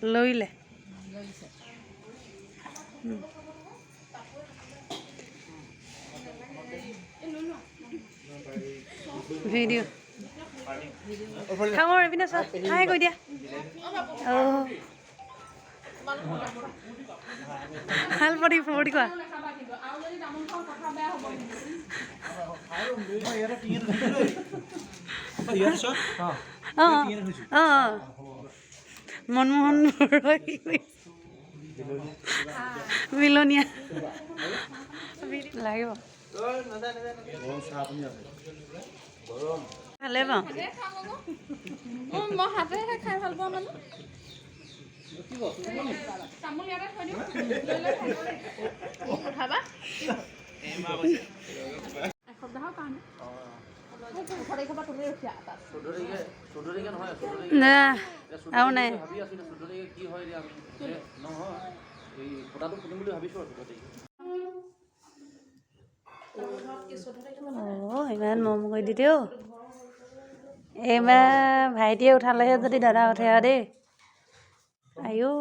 লৰিলে। Video' খামৰ এইপিনে চোৱা, হাই কৈ দিয়া। অঁ, ভাল পৰি ফূৰ্তি কোৱা। অঁ অঁ, মনমোহন বৰুৱা কি কৰিছে? বিলনীয়া লাগিব, ভালে পাওঁ। মই হাতেৰে খাই ভাল পাওঁ। মানে তামোল ইয়াতে থৈ দিওঁ, উঠাবা এসপ্তাহৰ কাৰণে। না, আৰু নাই। ভাবি আছো, 14 তাৰিখে কি হয় এতিয়া। আমি নহয়, এই খুটাটো পুতিম বুলি ভাবিছোঁ আৰু 14 তাৰিখে। অঁ, ইমান মৰম কৰি দিলে অ'। এইবাৰ ভাইটিয়ে উঠালেহে যদি দাদা উঠে আৰু দেই। আইঅ।